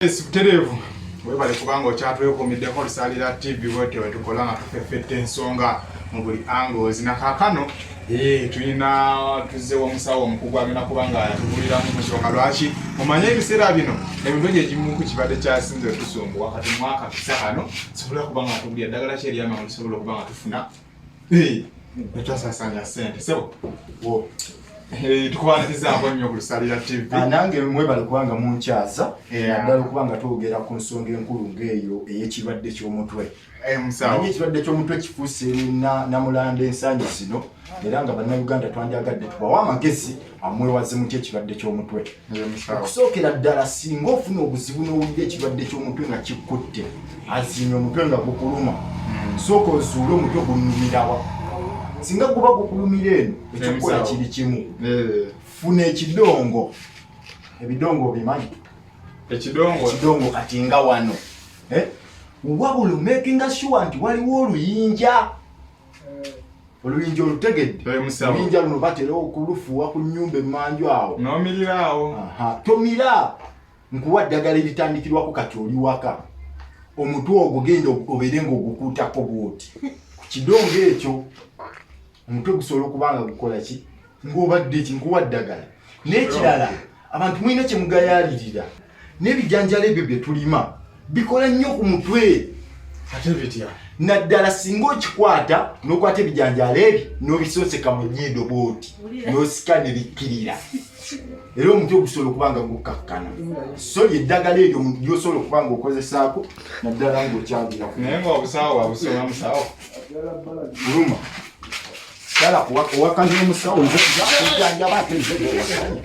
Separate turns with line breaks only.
Yes, butereevu webale kubanga okyatwekuumiddeko Olusalira TV bwetyo wetukola nga tufeffetta ensonga mu buli angles na kaakano eh, tulina tuzzewo omusawo omukugu agenda kuba nga atubuliramu ku nsonga lwaki mumanye ebiseera bino emitwe gye gimu ku kibadde kyasinze otusumbuwa kati mwaka kisa kano sobola kuba nga atubulira eddagala ki eryamaanyi lisobola okuba nga tufuna eh, netwasasanya sente sebo eh, tukwanirizaako nnyo ku Lusalira TV.
Ah, nange mwebale kubanga munkyaza naddala okuba nga twogera ku nsonga enkulu ng'eyo ey'ekirwadde ky'omutwe.
Eh, musawo.
Naye ekirwadde ky'omutwe kifuuse namulanda ensangi zino era nga Bannayuganda twandyagadde tubawe amagezi amwewaze mutya ekirwadde ky'omutwe.
Eh, musawo.
Okusookera ddala singa ofuna obuzibu n'owulira ekirwadde ky'omutwe nga kikutte aziina omutwe nga gukuluma, sooka ozuule omutwe gunnumirawa. Singa guba gukulumira eno, ekyokukola
Musawo.
kiri kimu, funa ekidongo. Ebidongo obimanyi?
Ekidongo.
Ekidongo kati nga wano, eh? Wabula making sure nti waliwo oluyinja, oluyinja olutegedde?
Eh, musawo.
Oluyinja luno batera okulufuuwa ku nnyumba emmanju awo.
N'omirira awo.
Aha, tomira, nkuwa ddagala eritandikirwako kati oli waka. Omutwe ogwo genda obeere ng'ogukuutako bwoti ku kidongo ekyo, omutwe gusobola okuba nga gukola ki ng'obadde ki. Nkuwa ddagala. N'ekirala, abantu mulina kye mugayaalirira n'ebijanjalo ebyo bye tulima, bikola nnyo ku mutwe.
Ate bitya?
Naddala singa okikwata n'okwata ebijanjalo ebyo n'obisonseka mu nnyindo bwoti n'osika ne bikkirira, era omutwe gusobola okuba nga gukkakkana. So lyeddagala eryo lyosobola okuba nga okozesaako naddala ng'okyagira ku
Naye ng'obusawo wabusoma, musawo?
Buluma kyala owakanya omusawo, nze kujjanjaba ate nze ng'owakanya.